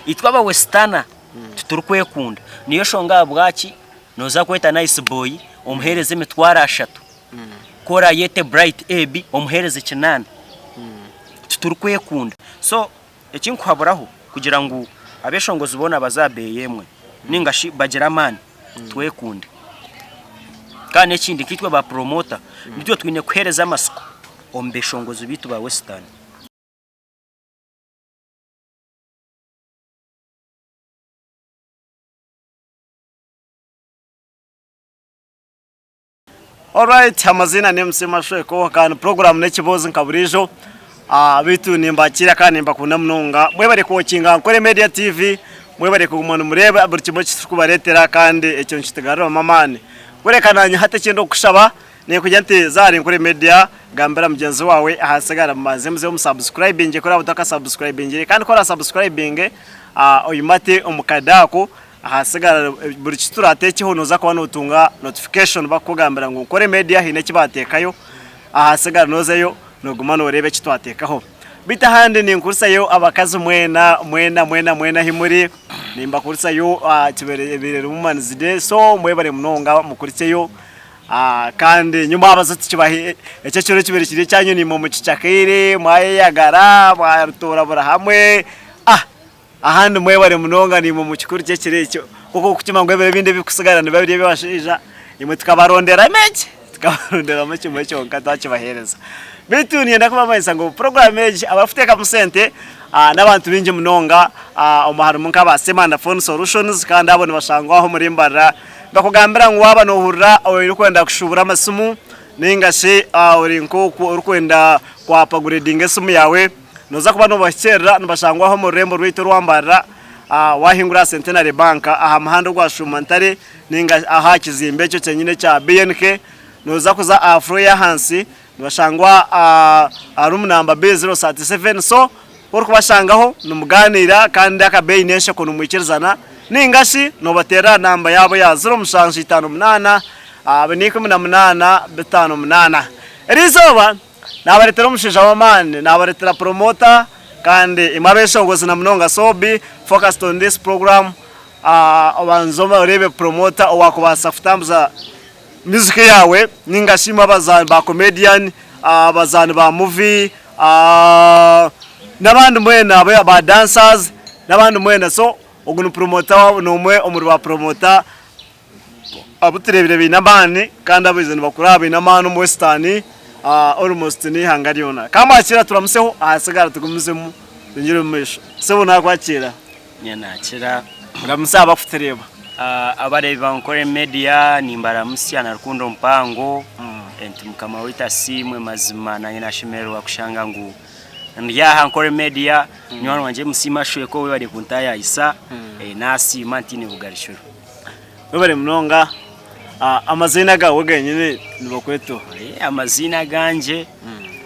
Itwe aba Wesitana titurikwekunda. Niyo nshonga ahabwaki nooza kweta Nice Boy omuheereze emitwaro ashatu, ku oraayete Bright Ab omuheereze kinaana. Titurikwekunda. So eki nkuhaburaho kugira ngu abeshongozi boona baze aha beeyi emwe ninga shi bagire amaani, twekunde. Kandi n'ekindi nkaitwe ba promoter nitwe twine kuheereza amatsiko omu beshongozi baitu ba Western. Alright, amaziina ni MC Mashweko kandi puroguramu n'ekiboozi nka buriijo. Ah, beitu nimbakiira kandi nimbakunda munonga. Mwebare kuwokinga Nkore Media TV, mwebare kuguma nimureeba buri kimwe eki turikubareetera kandi ekyo nikitugaruramu amaani. Kureka naanye hati eki ndikukushaba ninkugira nti za ahari Nkore Media, gambira mugyenzi waawe ahasigara mubanze muze omusubscribinge ku oraabe otakasubscribingire kandi ku orasubscribinge ah, oyimate omu kade ako Ahasigara buri ki turateekyeho nooza kuba nootunga notification bakukugambira ngu Nkore Media haine eki baateekayo, ahasigara noozayo nooguma nooreeba eki twateekaho. Beitu ahandi ninkuritsayo abakazi mwena mwena mwena mwena ahi muri, nimbakurisayo kibaire ebaire eri Women's Day so mwebare munonga mukurikyeyo kandi nyowe mwabaza tikibahe eki ekiro ekibaire kiri ekyanyu naimwe mukikyakaire mwayeyagara mwarutoora buri hamwe. Ahandi mwebare munonga naimwe mukikurikye ekiro ekyo kwonka okukima ngu ebiro ebindi ebirikusigara nibiba biri eby'abashaija imwe tukabaronderamu eki tukabaronderamu kimwe kyonka twakibaheereza. Beitu niinyenda kubamanyisa ngu puroguraamu egi abarikuteekamu sente n'abantu baingi munonga omu harimu nk'aba Semanda Phone Solutions kandi abo nibashangwa aho omuri Mbarara. Nibakugambira ngu waaba noohurira orikwenda kushuubura amasimu nainga shi ori nk'oku orikwenda ku apagureedinga esimu yaawe, Nooza kuba noobahikiirira nibashangwa aha omu rurembo rwaitu orwa Mbarara waahingura aha Centenary Bank aha muhanda ogwa Shuuma Ntare nainga aha kizimbe ekyo kyenyine ekya BNK. Nooza kuza aha floor ey'ahansi nibashangwa aha room number B037 so ku orikubashangaho nimugaaniira kandi akabeeyi n'ensheko nimwikirizana nainga shi noobateerera aha namba yaabo ya 0758 418 58. Eriizooba Naabareetera omushaija w'amaani, naabareetera promoter kandi imwe abeshongozi na munonga so be focused on this program obanze oreebe promoter owaakubaasa kutambuza music yaawe ninga shi imwe abazaani ba comedian, abazaani ba movie n'abandi mwena ba dancers n'abandi mwena so ogu ni promoter waabo n'omwe omuri ba promoter Abu tureebire baine amaani kandi abaija nibakura aha baine amaani omu Western almost n'eihanga ryona. Ka mbakira turamuseho ahasigara tugumizemu twingyere omu maisho. Sebo nakwakira. Nyowe nakira. Ramusa abakutureeba. Abareebi ba Nkore Media nimbaramutsya na rukundo mpango nti Mukama waitu asiimwe mazima nanye nashemererwa kushanga ngu ndi aha Nkore Media munywani wangye MC Mashweko webare kuntayayisa nasiima ntiine bugarukiro. Webare munonga. Amaziina gaawe genyini nibakweta oha? Amaziina agangye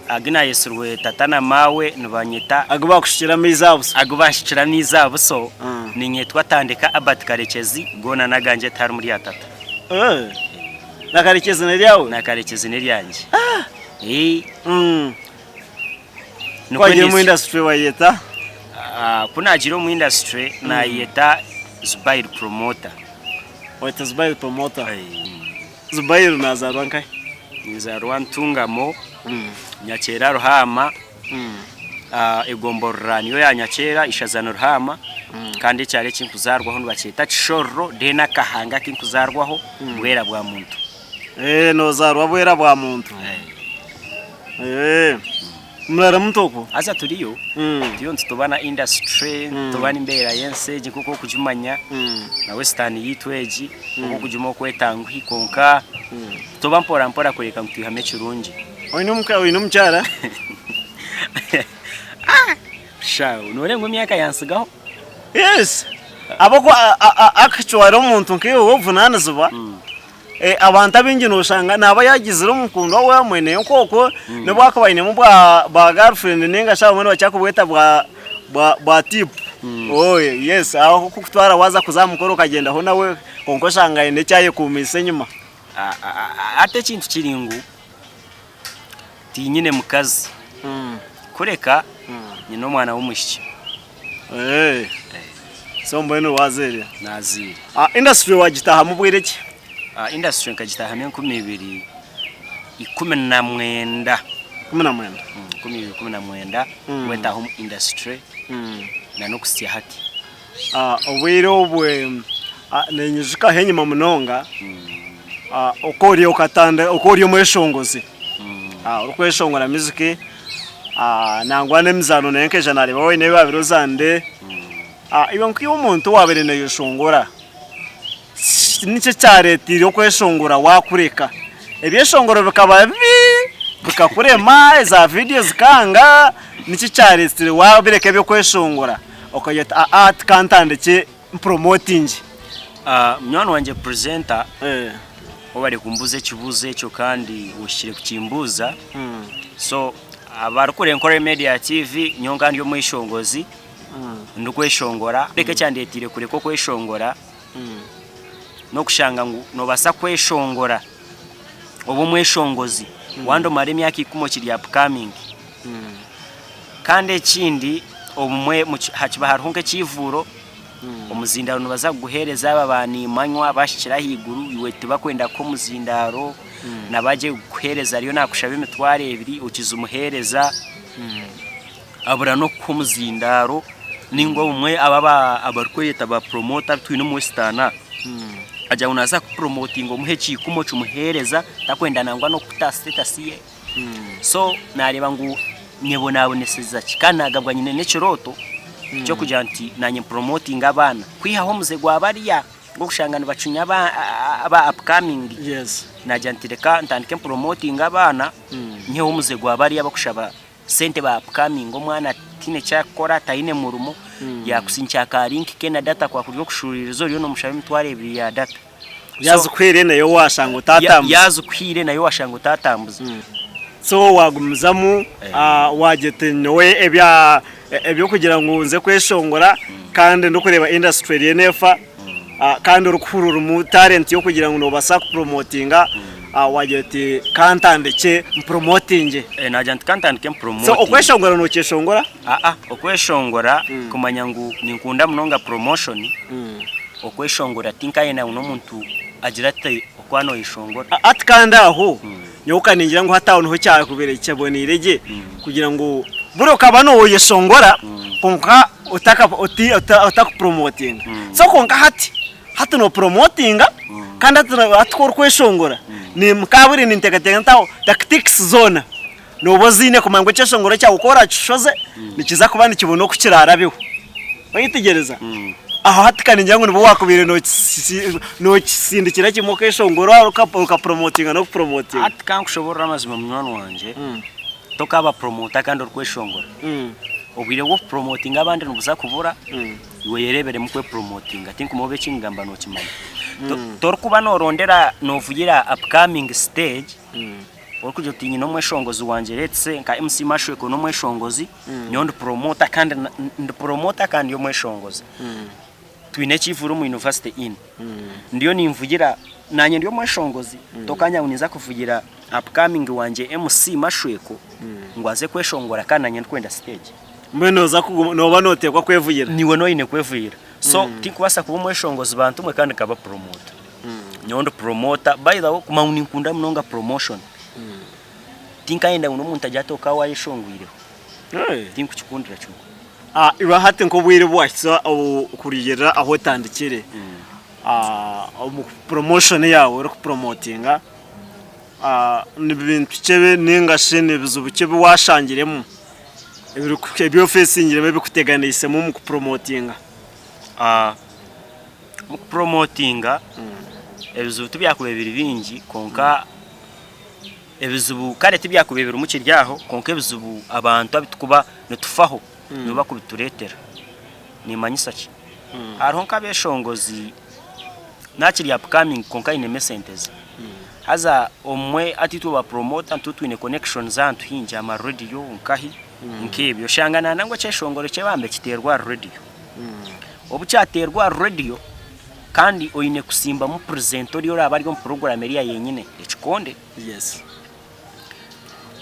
agu naayetsirwe tata na maawe nibanyeta. Agu baakushukire amaizi aha buso? Agu banshukire amaizi aha buso niinyetwa Tandeka Albert Karekyezi goona n'agangye tiharimu rya tata. Na Karekyezi n'eryawe? Na Karekyezi n'eryangye. Ku wagiire omu industry wayeta? Ku naagiire omu industry naayeta Zubair Promoter. Wayeta Zubair Promoter? Zubair naazaarwa nkahi? Ninzaarwa Ntungamo, Nyakyera Ruhaama, egomborora niyo ya Nyakyera, ishaza ni Ruhaama kandi ekyaro eki nkuzaarwaho nibakyeta Kishororo then akahanga aku nkuzaarwaho Bwera bwa Muntu. Noozaarwa Bwera bwa Muntu? Murara muta okwo? Haza turiyo, turiyo nitutuba na industry, nitutuba n'embeera y'ensi egi nk'oku orikugimanya na western yaitu egi nk'oku orikugima okwetanguhi kwonka tuba mpora mpora kureka ngu twihamu ekirungi. Oine omukyara? Sha noreeba ngu emyaka yansigaho. Yes, ahabw'okuba akicwara omuntu nkaiwe ow'obuvunanizibwa. Abantu abaingi noshanga naaba yagizire omukundwa we amwine nk'okwo n'obu akuba ainemu bwa girlfriend ninga shi abamwe nibakira kubweta bwa tipu yes aho kukutwara waaza kuza aha mukoro okagyendaho nawe kwonka oshanga aine eki ayekuumiise enyima. Hati ekintu kiri ngu tinyine mukazi kureka nyine omwana w'omwishiki. So mbwenu wazaire? Nazaire. Industry wagitahamu bwire ki? Industry nkagitahamu 2019. 19? 2019 nibwo ntaaha omu industry na n'okuhitsya hati. Obwire obwe ninyijukaho enyima munonga oku ori okatandika oku ori omweshongozi orikweshongora music nangwa n'emizaano nayo nkaija nareeba waine ebi wabire ozanire. Iwe nk'iwe omuntu owaabaire naayeshongora, niki ekyareeteire okweshongora waakureka? Ebyeshongoro bikaba bibi, bikakurema, eza vidiyo zikanga, niki ekyareetsire waabireka eby'okweshongora okagira oti aa ati ka ntandikye mporomotingye? Munywani wangye purezenta, webare kumbuuza ekibuuzo ekyo kandi ohikire kukimbuuza. So abarikureeba Nkore Media TV, nyowe nka ndi omweshongozi. Ndikweshongora, kureka ekyandeteire kureka okweshongora n'okushanga ngu noobaasa kweshongora obe omweshongozi wandi omare emyaka ikumi okiri upcoming. Kandi ekindi obumwe hakiba hariho nk'ekiivuuro, omuzindaaro nibaza kuguheereza aba ba nimanywa baahikire ahaiguru iwe tibakwenda kukuha omuzindaaro, nabagye kukuheereza ariyo naakushaba emitwaro ebiri okiza omuheereza. Abura n'okukuha omuzindaaro nainga obumwe aba abarikweyeta ba puromota abu twine omu Western aha, agira ngu naaza kukupuromotinga omuhe ekiikumi okimuheereza takwenda nangwa n'okukuta aha sitetasi ye. So naareeba ngu nebonaboneseza ki kandi naagabwa nyine n'ekirooto ky'okugira nti naanye mpuromotinge abaana kwihaho omuze gwa bariya gw'okushanga nibacunya aba upcoming, naagira nti reka ntandike mpuromotinge abaana nyiheho omuze gwa bariya abarikushaba Sente ba upcoming omwana tihaine kyakukora taine murimo yakusinikira ka link ke na data kwakurya okushuuririza oriyo nomushaba emitwaro ebiri ya data. Yazikuhaire nayo washanga otatambuza. Yazikuhaire nayo washanga otatambuza. So wagumizamu wagira oti nyowe ebyokugira ngu nze kweshongora kandi ndikureeba industry eriyo nefa kandi orikuhurira orimu talent y'okugira ngu noobaasa kupromotinga wagira oti kantandikye mpuromotingye. Naagira nti kantandike mpuromotingye. So okweshongora nookyeshongora? Aa okweshongora kumanya ngu ninkunda munonga promotion, okweshongora tinkayenda ngu n'omuntu agire ati okuba nooyeshongora. Ati kandi aho nyowe ka ningira ngu hati aho niho kyakubaire kyaboneire gye kugira ngu buri okaba nooyeshongora kwonka otakupromotinga. So kwonka hati, hati noopromotinga kandi hati ku orikweshongora nkaburiya ninteekateeka nti aho tactics zoona nooba oziine kumanya ngu ekyeshongoro kyawe ku oraakishoze nikiza kuba nikibona oku kiraarabeho. Oyetegyereza? Aho hati ka ningira ngu nibwo waakubaire nookisindikira kimwe okeshongora okapromotinga n'okupromotinga. Hati ka nkushoboorore amazima munywani wangye, tokaaba promota kandi orikweshongora. Obwire bw'okupromotinga abandi nibuza kubura, iwe yereeberemu kwepromotinga. Tinkumanya oba eki nkugamba nookimanya. Torikuba noorondera noovugira upcoming stage, Orikugira oti nyine omweshongozi wangye let's say nka MC Mashweko n'omweshongozi, nyowe ndi promoter kandi ndi promoter kandi ndi omweshongozi. Twine ekiivuro omu University Inn. Ndiyo ninvugira nanye ndi omweshongozi tokanya ngu ninza kuvugira upcoming wangye MC Mashweko ngu aze kweshongora kandi nanye ndikwenda stage. Mbwenu noza kuguma noba notekwa kwevugira. Niiwe noine kwevugira. So tinkubaasa kuba omweshongozi bantumwe kandi nkaba promoter. Nyowe ndi promoter, by the way kumanya ngu ninkunda munonga promotion. Tinkayenda ngu n'omuntu agire ati okaba wayeshongwireho. Tinkukikundira kimwe. Iwe hati nk'obwire obu wahikisa kurugiirira ahu otandikire omu promotion yaawe orikupromotinga, ni bintu ki ninga shi ni bizibu ki ebi washangiremu ebi ofesingiremu ebikuteganiisemu omu kupromotinga? Omu kupromotinga ebizibu tibyakubaire biri bingi kwonka ebizibu kare tibyakubaire birimu kiri aho kwonka ebizibu abantu abu turikuba nitufaho nibo barikubitureetera. Nimanyisa ki? Hariho nk'abeshongozi nakiri upcoming kwonka ainemu esente ze haza obumwe hati itwe ba promota nituba twine connections ahantu haingi aha ma rediyo nkahi nk'ebyo oshanga nangwa ekyeshongoro kye bambe kiteerwa aha rediyo. Obu kyateerwa aha rediyo kandi oine kutsimbamu purezenta oriya oraabe ari omu puroguraamu eriya yenyine ekikonde.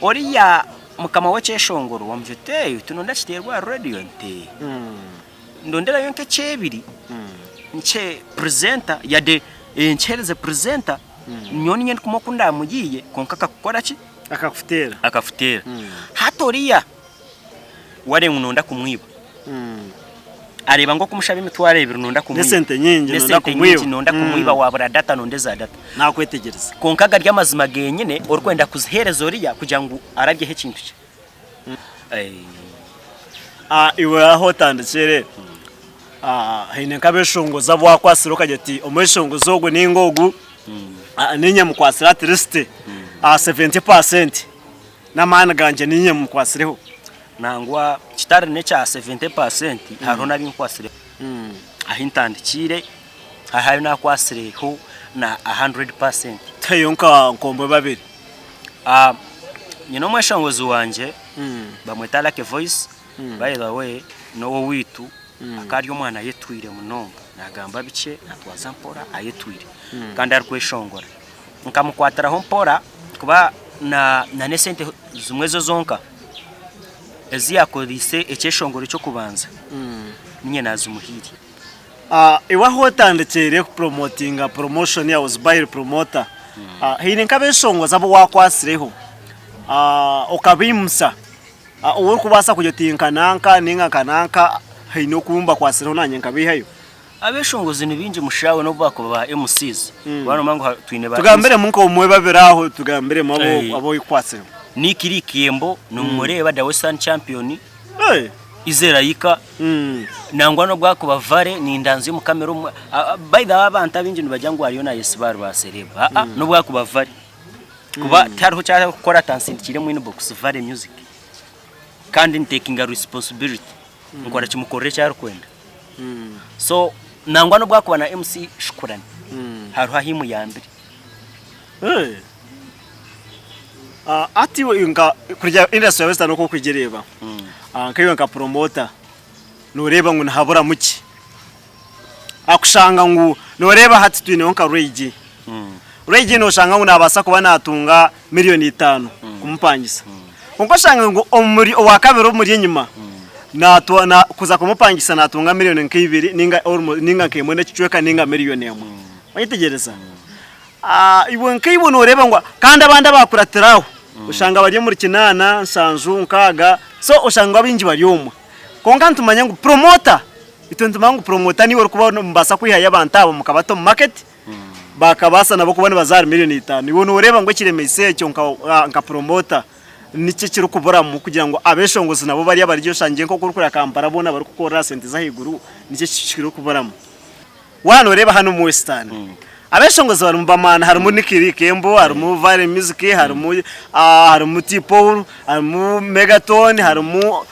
Oriya mukama w'ekyeshongoro wamugira oti eeh tinonda kiteerwe aha rediyo? Nti eeh. ndonderayo nk'ekyebiri nkye presenter yade nkihereze presenter nyowe ninye ndikumuha oku ndamuyiiye kwonka akakukora ki? Akakuteera. Akakuteera. Hati oriya wareeba ngu noyenda kumwiba areeba ngu okumushaba emitwaro ebiri noyenda kumwiba. N'esente nyingi noyenda N'esente kumwiba. nyingi noyenda kumwiba wabura data noyenda eza data. Nakwetegyereza. Kwonka gari amazima genyine orikwenda kuzihereza oriya kugira ngu arabyeho ekintu kye. Iwe ahu otandikire haine nk'abeshongozi abu wakwatsire okagira oti omweshongozi ogu ninga ogu niinye mukwatsire at least 70% n'amaani gangye niinye mukwatsireho. Nangwa kitari n'ekya 70% hariho n'abu nkwatsireho. Ahu ntandikiire hariho abu naakwatsireho na 100%. Tuheyo nka omwe babiri. Nyine omweshongozi wangye bamweta Lucky Voice by the way n'owoweitu akaba ari omwana ayetwire munonga nagamba bikye natwaza mpora ayetwire kandi arikweshongora. Nkamukwatiraho mpora kuba na n'esente zimwe zo zonka ezi yakoreise ekyeshongoro eky'okubanza niinye nazimuhaire. Iwe ahu otandikire kupromotinga promotion ya Ozbair promoter, haine nk'abeshongozi abu wakwatsireho okabaimutsya ou orikubaasa kugira oti nka nanka ninga nka nanka haine oku mbakwatsireho nanye nkabaihayo? Abeshongozi ni baingi mushaawe n'obu baakuba ba MCs kuba nomanya ngu twine ba Tugambiremu nk'omwe babiri aho tugambiremu abu okwatsireho. Nick Likembo nimumureeba the Western Champion. Izerayika nangwa n'obu akuba vare nindanzya omu kamera omu by the way abantu abaingi nibagira ngu ariyo nayesiba ahari ba celeb aa n'obu akuba vare kuba tihariho eki arikukora atansindikiire omu inbox vare music kandi ntekinga responsibility nkora kimukorera eki arikwenda so nangwa n'obu akuba na MC Shukurani hariho ahi muyambire. Hati iwe nka kurya industry ya western oku orikugireeba nkaiwe nka promoter noreeba ngu nihaburamu ki? Akushanga ngu noreeba hati twineho nka Ray G, Ray G noshanga ngu nabaasa kuba natunga million itaano kumupangisa kwonka oshanga ngu omuri owakabiri omuri enyima kuza kumupangisa natunga million nka ibiri ninga nk'emwe n'ekicweka ninga million emwe wayetegyereza? Iwe nkaiwe nooreeba ngu kandi abandi abaakuratira aho oshanga bari omuri kinaana, nshanju, nkaaga so oshanga abaingi bari omwo. Kwonka nitumanya ngu promoter, itwe nitumanya ngu promoter niiwe orikuba nobaasa kwihayo abantu abo mukabata omu market bakabaasa nabo kuba nibaza ahari million itaano. Iwe nooreeba ngu ekiremeise ekyo nka promoter niki ekirikuburamu kugira ngu abeshongozi nabo bariya bari oshangye nk'oku orikureeba Kampala boona barikukorera aha sente z'ahaiguru niki ekirikuburamu? Waaba nooreeba hanu omu Western, abeshongozi barimu b'amaani harimu Nick Kembo, harimu Valley Music, harimu harimu T Paul, harimu Megaton, harimu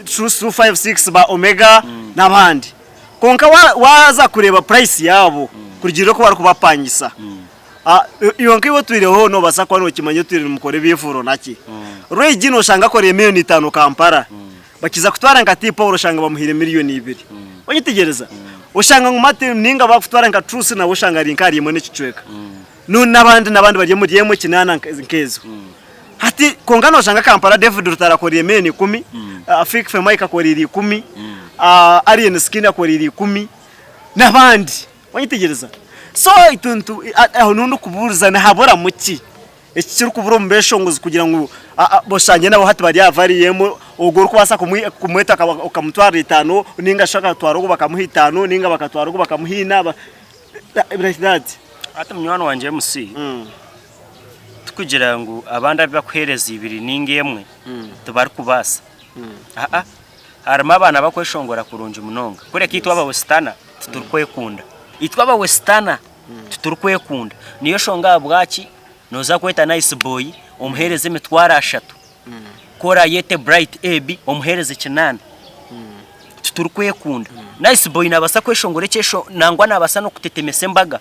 Truth 256 ba Omega n'abandi. Kwonka waaza kureeba price yaabo kurugiirira oku barikubapangisa, iwe nkaiwe otwireho noobaasa kuba nookimanya otwire nimukora ebyefuro naki. Ray G nooshanga akoreire million itaano Kampala. Bakiza kutwara nka T Paul oshanga bamuhaire million ibiri. Onyetegyereza? Oshanga ngu Martin ninga bakutwara nka Truth nawe oshanga ari nka ahari emwe n'ekicweka. No n'abandi n'abandi bari omuri emwe kinaana nk'ezo. Hati kwonka noshanga Kampala David Rutaro akoreire million ikumi, Fik Fameica akoreire ikumi, Alien Skin akoreire ikumi n'abandi. Onyetegyereza? So itwe nitu aho niho ndikubuuriza nihaburamu ki? Eki kirikubura omu beshongozi kugira ngu oshangye nabo hati bari aha value emwe, ogwo orikubaasa kumweta okamutwarira itaano ninga shi akatwara ogu bakamuha itaano ninga bakatwara ogu bakamuha ina like that. Hati munywani wangye MC, tikugira ngu abandi abu barikuheereza ibiri ninga emwe tibarikubaasa. Aa, harimu abaana abakweshongora kurungi munonga kureka itwe abawesitana titurikwekunda. Itwe abawesitana Titurikwekunda. Niyo nshonga ahabwaki nooza kweta Nice Boy omuheereze emitwaro ashatu, ku oraayete Bright AB omuheereze kinaana. Titurikwekunda. Nice Boy naabaasa kweshongora ekyesho nangwa naabaasa n'okutetemesa embaga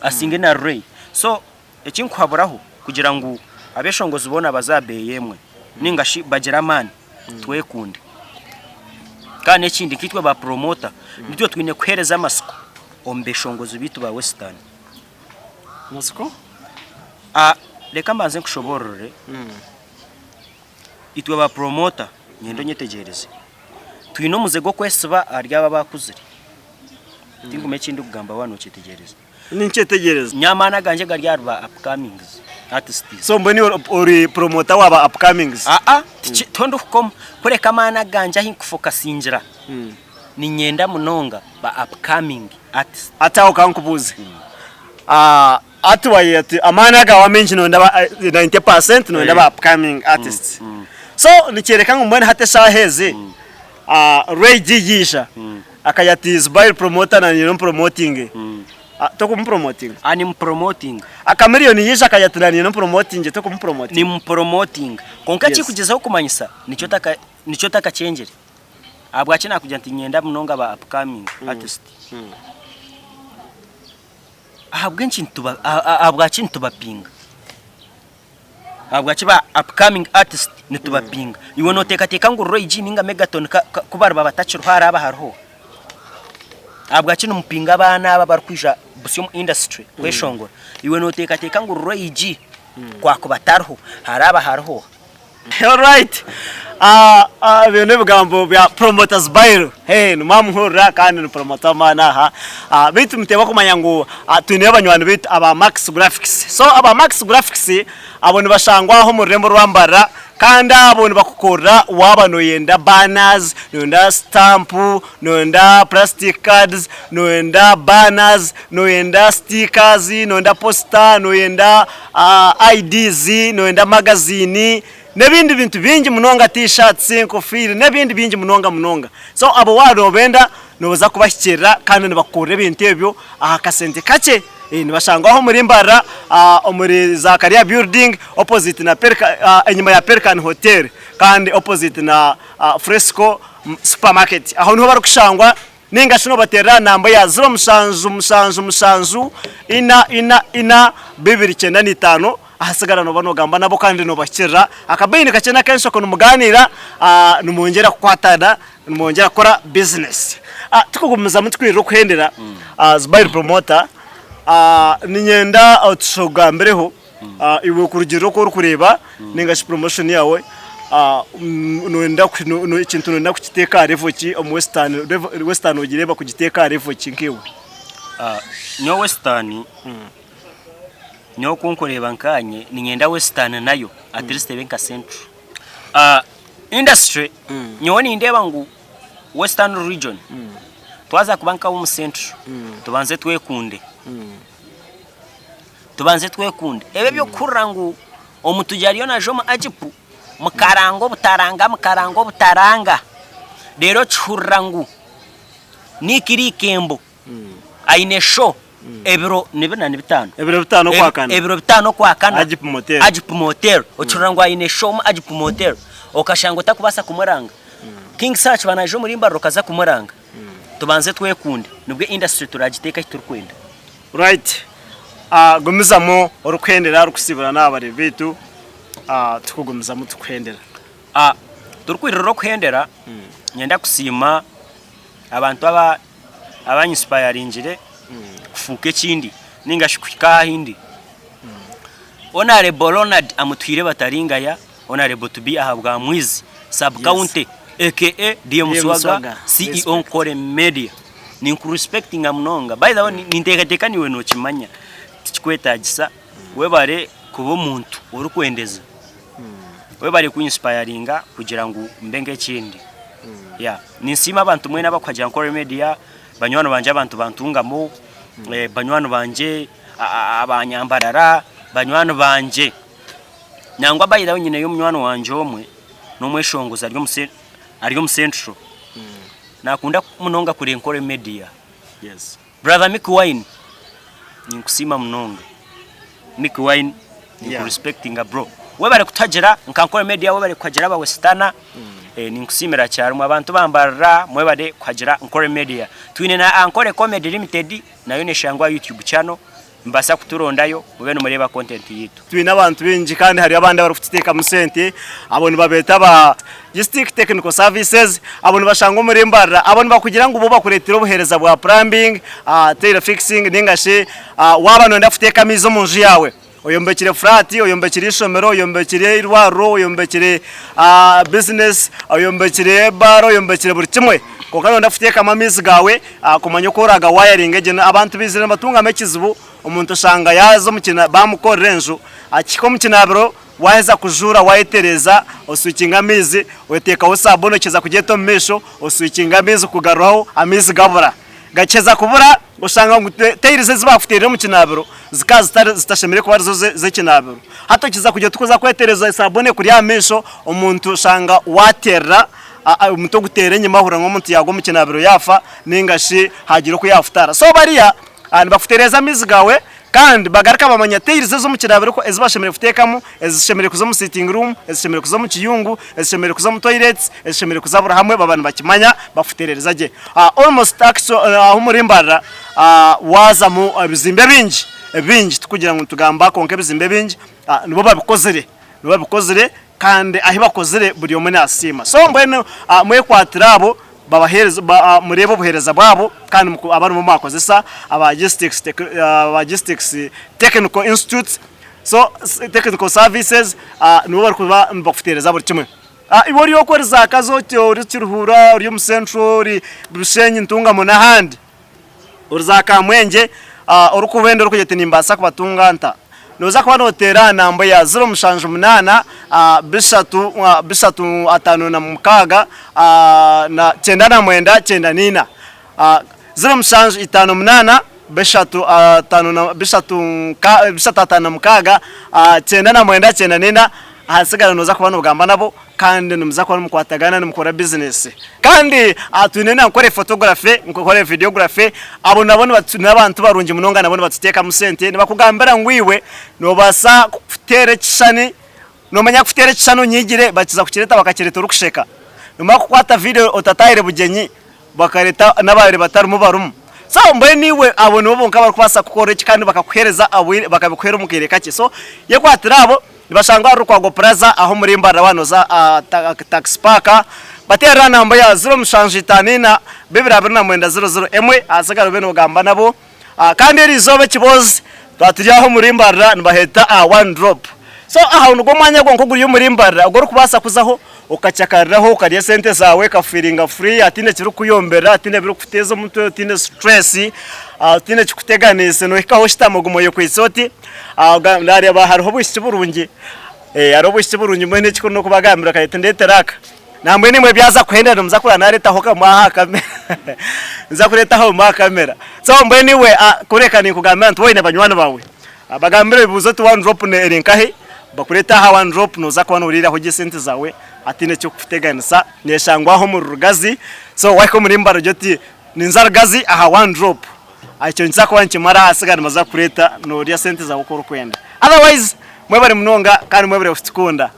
asinge na Ray. So eki nkuhaburaho kugira ngu abeshongozi boona baze aha beeyi emwe ninga shi bagire amaani, twekunde. Kandi n'ekindi nkaitwe ba promoter nitwe twine kuheereza amatsiko. Omu beshongozi baitu ba Western. Amatsiko? Ah, reka mbanze nkushoboororere. Itwe ba promoter, nyenda onyetegyereze. Twine omuze gw'okwesiba ahari abo abakuzire. Tinkumanya eki ndikugamba waaba nokyetegyereza. Ninkyetegyereza. Nyowe amaani agangye gari ahari ba upcomings artists. So mbwenu iwe ori promoter wa ba upcomings? Aa, tiho ndikukoma. Kureka amaani agangye ahu nkufokasingira, niinyenda munonga ba upcoming artists. Hati aho kankubuuze. Hati wagira oti amaani agawe amaingi noyenda ba 90% noyenda ba upcoming artists. So nikyoreka ngu mbwenu hati eshaaha ezi Ray G yaija akagira ati Zubair promoter nanye nomupromotinge, tokumupromotinga? Ah nimupromotinga. Chameleone yaija akagira ati nanye nomupromotinge, tokumupromotinga? Nimupromotinga. Kwonka ekikugyezaho kumanyisa nikyo otakakyengire. Ahabwaki nakugira nti niinyenda munonga ba upcoming artist? Ahabw'enki nituba ahabwaki nitubapinga? Ahabwaki ba upcoming artist nitubapinga? Iwe noteekateeka ngu Roy G ninga Megaton ka ka ku bariba batakiriho haraaba hariho oha? Ahabwaki nimupinga abaana aba abarikwija busya omu industry kweshongora? Iwe noteekateeka ngu Roy G ku akuba atariho haraaba hariho oha? Alright ebyo n'ebigambo bya promoter Zubairu nimwamuhurira kandi ni promoter w'amaani aha beitu muteebwa kumanya ngu twineyo banywani beitu aba Max Graphics so aba Max Graphics abo nibashangwa aha omu rurembo rwa Mbarara kandi abo nibakukorera waaba noyenda banners, noyenda stamp, noyenda plastic cards, noyenda banners, noyenda stickers, noyenda poster, noyenda IDs, noyenda magazine n'ebindi bintu bingi munonga t-shirts, enkofiira n'ebindi bingi munonga munonga. So abo waaba nobenda noza kubahikirira kandi nibakukorera ebintu ebyo aha kasente kakye. Nibashangwa aho omuri Mbarara omuri Zakaria building opposite na enyima ya Pelican hotel kandi opposite na Fresco supermarket. Aho niho barikushangwa. Nainga shi noobateerera aha namba ya 07 7 7 4 4 4 2 95, ahasigara nooba noogamba nabo kandi noobahikirira. Akabeini kakye n'ak'enshoko nimugaaniira, nimwongyera kukwatana, nimwongyera kukora bizinesi. Tukugumizamu tukwirira okuhendera, Zubair Promoter, niinyenda otugambireho Iwe kurugiirira oku orikureeba ninga shi promotion yaawe noyenda ekintu noyenda kukiteeka aha level ki omu western, western nogireeba kugiteeka aha level ki nk'iwe? Nyowe western, nyowe oku nkureeba nkaanye niinyenda western nayo at least ebe nka central. Industry nyowe nindeeba ngu western region twaza kuba nk'ab'omu central tubanze twekunde. Tubanze twekunde. Ebi eby'okuhurira ngu omutujju ariyo naija omu Agip, mukaranga obutaranga, mukaranga obutaranga, reero okihurira ngu Nick Likembo aine show ebiro ni bina ni bitaano? Ebiro bitaano Okwakana. Ebiro bitaano Okwakana. Agip Motel. Agip Motel. Okihurira ngu aine show omu Agip Motel, okashanga otakubaasa kumuranga. King Saha akiba naija omuri Mbarara okaza kumuranga. Tubanze twekunde, nibwo industry turagiteeka ahu turikwenda. Right gumizamu orikuhendera orikusiibura n'aha bareebi baitu tukugumizamu tukuhendera. Turikwirira okuhendera niinyenda kusiima abantu abanyinsipayaringire kufuuka eki ndi ninga shi kuhika ahu ndi. Honourable Ronald Amutuhaire Bataringaya, Honourable to be ahabwa Mwizi sub county aka DM Swaga CEO Nkore Media. Ninkurespectinga munonga. By the way ninteekateeka naiwe nookimanya tikikwetaagisa webare kuba omuntu orikwendeza. Webare kuinsipayaringa kugira ngu mbe nk'ekindi. Yeah. Ninsiima abantu mwena abakuhagira Nkore Media, banywani bangye abantu ba Ntungamo, banywani bangye abanyambarara, banywani bangye. Nangwa by the way nyineyo munywani wangye omwe n'omweshongozi ari omu Central. Nakunda munonga kureeba Nkore Media. Yes. Brother Mick Wine, ninkusiima munonga. Mick Wine, ninkurespectinga bro. Webare kutuhagira nka Nkore Media, webare kuhagira aba Westana. Ninkusiimira kyarumwe. Abantu ba Mbarara mwebare kuhagira Nkore Media. Twine na Ankore Comedy Limited nayo neshangwa aha YouTube channel. Nimubaasa kuturondayo mube nimureeba content yaitu. Twine abantu baingi kandi hariyo abandi abarikututeekamu sente, abo nibabeeta aba Gistic Technical Services, abo nibashangwa omuri Mbarara, abo nibakugira ngu bo bakureetera obuheereza bwa plumbing, tailor fixing ninga shi waaba nooyenda kuteeka amaizi omu nju yaawe. Oyombekire flat, oyombekire eishomero, oyombekire eirwariro, oyombekire bizinesi, oyombekire ebaara, oyombekire buri kimwe. Kwonka noyenda kuteekamu amaizi gaawe kumanya oku oragawayaringe gye. Abantu baizire nibatungamu ekizibu, omuntu oshanga yaaza omu kina baamukorera enju, akihika omu kinaabiro waaheza kujuura waayetereeza oswikinga amaizi, oteekaho sabuuni okiheza kugyeta omu maisho, oswikinga amaizi kugaruraho amaizi gabura. Gakiheza kubura oshanga ngu tairizi ezi baakuteerire omu kinaabiro zikaba zitari zitashemereire kuba arizo z'ekinaabiro. Hati okiza kugira oti kuza kweteereza esaabuni ekuri aha maisho, omuntu oshanga waaterera, omutwe oguteera enyima ohurira ngu omuntu yaagwa omu kinaabiro yaafa nainga shi haagira oku yaafutara. So bariya nibakutereeza amaizi gaawe Kandi bagaruka bamanya tails ez'omu kinaabiro ku ezi bashemereire kuteekamu, ezishemereire kuza omu sitting room, ezishemereire kuza omu kiyungu, ezishemereire kuza omu toilets, ezishemereire kuza buri hamwe baba nibakimanya bakutereereza gye. Almost actually ahu muri Mbarara waazamu ebizimbe bingi, ebingi tikugira ngu nitugamba kwonka ebizimbe ebingi nibo babikozire, nibo babikozire kandi ahu bakozire buri omwe naasiima. So mbwenu mwekwatire abo babaheereze mureebe obuheereza bwabo kandi abe nibo mwakozesa aba Logistics Technical Institute so Technical Services nibo barikuba nibakuteereza buri kimwe. Iwe ori okwo ori Zakazi otyo, ori Kiruhura, ori omu Central, ori Bushenyi, Ntungamo n'ahandi. Ori za Kamwengye, orikuba wenda orikugira oti nimbaasa kubatunga nta? Nooza kuba nooteera aha namba ya ziro mushanju munaana, bishatu, bishatu ataano na mukaaga, na 99 94. 0758 bishatu ataano na bishatu bishatu ataano na mukaaga, 99 94. Ahasigara nooza kuba noogamba nabo. Kandi nimuza kuba nimukwatagana nimukora bizinesi. Kandi twine na Nkore Photography, Nkore Videography, abo nabo n'abantu barungi munonga nabo nibatuteekamu sente, nibakugambira ngu iwe noobaasa kuteera ekishushani, noomanya kuteera ekishushani onyiigire bakiza kukireeta bakakireeta orikusheka. Noomanya kukwata vidiyo otataahire bugyenyi Bakareta n'ababaire batarimu barimu. So mbwenu iwe abo nibo bonka abarikubaasa kukora eki kandi bakakuheereza obwire bakabikuheera omu kaire kakye. So yekwatire abo, nibashangwa ahari Rukwago Plaza aho omuri Mbarara waaba nooza aha Taxi Park. Bateerere aha namba ya 0754 229 001 ahasigara obe noogamba nabo. Kandi eri izooba ekiboozi twaba turi aho omuri Mbarara nibaheeta aha One Drop. So aho nigwo mwanya gwonka oguri omuri Mbarara ogu orikubaasa kuzaho okakyakariraho okarya esente zaawe okafiiringa free hataine ekirikukuyomberera, hataine ebirikukuteeza omutwe, otaine stress, otaine ekikuteganiise nohikaho oshutama ogume oyekwaitse oti nareeba hariho obwishiki burungi, hariho obwishiki burungi mbwenu ekikuru n'okubagambira okahika ndeetera aka. Nambwenu imwe byaza kuhendera nimuza kureba naretaho kamwe aha kamera niza kuretaho bumwe aha kamera so mbwenu iwe kureka ninkugambira nti waaba oyine banywani baawe bagambire obibuuze oti one drop eri nkahi bakurete aha one drop noza kuba noriiraho gye esente zaawe hataine ekirikukuteganisa neshangwa aho omuri Rugazi so wahika omuri Mbare ogire oti ninza Rugazi aha one drop ekyo nikiza kuba nikimara ahasigara nibaza kukureeta norya sente zaawe oku orikwenda otherwise mwebare munonga kandi mwebare kutukunda.